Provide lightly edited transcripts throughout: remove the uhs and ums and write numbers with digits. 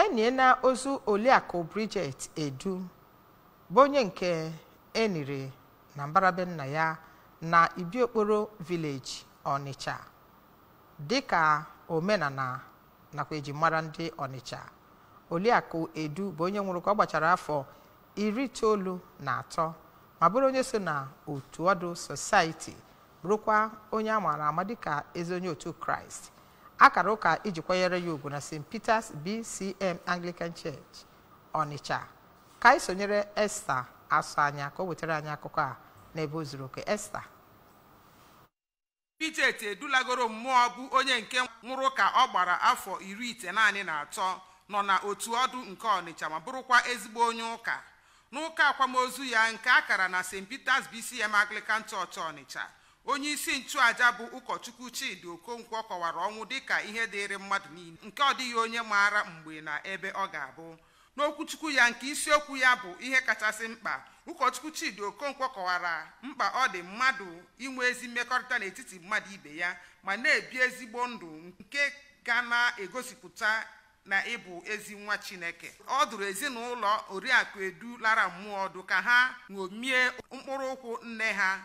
Eniena ozu Oliakụ Bridget Edu, bụ onye nke eniri na mbara be nna ya na Ibiokporo Village, Ọnịcha, dịka omenala nakwa ejimara ndị Ọnịcha. Oliakụ Edu bụ onye nwụrụ ka ọ gbachara afọ 93, ma bụrụ onye so na otu ọdụ Society, bụrụkwa onye a maara ama dịka ezi onye otu Kraịst. Akara ụka iji kwanyere ya ugwu na St. Peters BCM Anglican Church, Ọnịcha. Ka anyị sonyere Esther Asụ anya ka o wetara anyị akụkọ a n'ebe o zuru oke. Esther. Bridget edulagoro mmụọ, bụ onye nke nwụrụ ka ọ gbara afọ 93, nọ na otu ọdụ nke Ọnịcha, ma bụrụkwa ezigbo onye ụka. N'ụka akwamozu ya nke akara na St. Peters BCM Anglican Church, Ọnịcha, onye isi nchụaja bụ Ụkọchukwu Chidi Okonkwo kọwara ọnwụ dịka ihe dịịrị mmadụ niile, nke ọ dịghị onye maara mgbe na ebe ọ ga-abụ. N'okwuchukwu ya nke isiokwu ya bụ "Ihe kachasị mkpa", Ụkọchukwu Chidi Okonkwo kọwara mkpa ọ dị mmadụ inwe ezi mmekọrịta n'etiti mmadụ ibe ya, ma na-ebi ezigbo ndụ nke ga na-egosipụta na ịbụ ezi nwa Chineke. Ọ dụrụ ezinụlọ Oriakụ Edu lara mmụọ ọdụ ka ha ṅomie mkpụrụ ụkwụ nne ha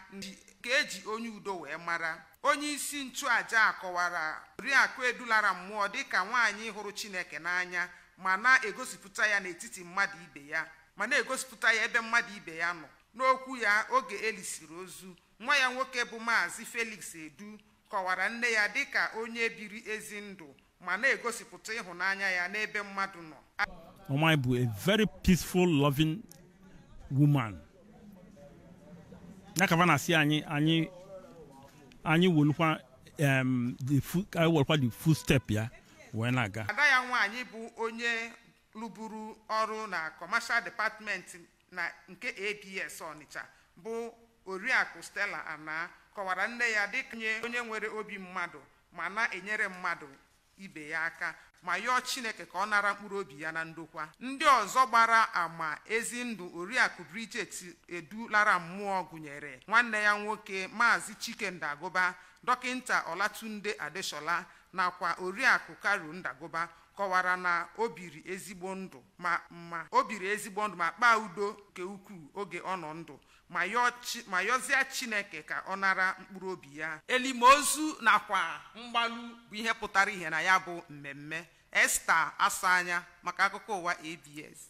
ka eji onye udo wee mara. Onye isi nchụaja kọwara Oriakụ Edu lara mmụọ dịka nwaanyị hụrụ Chineke n'anya, ma na-egosipụta ya n'etiti mmadụ ibe ya, ma na-egosipụta ya ebe mmadụ ibe ya nọ. N'okwu ya oge elisiri ozu, nwa ya nwoke bụ Maazị Felix Edu kọwara nne ya dịka onye biri ezi ndụ, ma na-egosipụta ịhụnanya ya n'ebe mmadụ nọ. Mama bụ a very peaceful, loving woman. Ya ka na-asị anyị wolukwa the anyị wolukwa the footstep ya wee na-aga. Ada ya nwaanyị, bụ onye lụburu ọrụ na Commercial Department na nke ABS Ọnịcha, bụ Oriakụ Stella Ana, kọwara nne ya dịka onye nwere obi mmadụ, ma na-enyere mmadụ ibe ya aka, ma yọọ Chineke ka ọ nara mkpụrụ obi ya na ndokwa. Ndị ọzọ gbara ama ezi ndụ Oriakụ Bridget Edu lara mmụọ gụnyere nwanne ya nwoke, Maazị Chike Ndagụba, Dọkịnta Ọlatunde Adeshola, nakwa Oriakụ Karu Ndagụba. Kọwara na o biri ezigbo ndụ ma o biri ezigbo ndụ ma kpaa udo nke ukwuu oge ọ nọ ndụ, ma yọzie Chineke ka ọ nara mkpụrụ obi ya. Elimozu nakwa mgbalu bụ ihe pụtara ihe na ya bụ mmemme. Esther Asanya maka akụkọ ụwa ABS.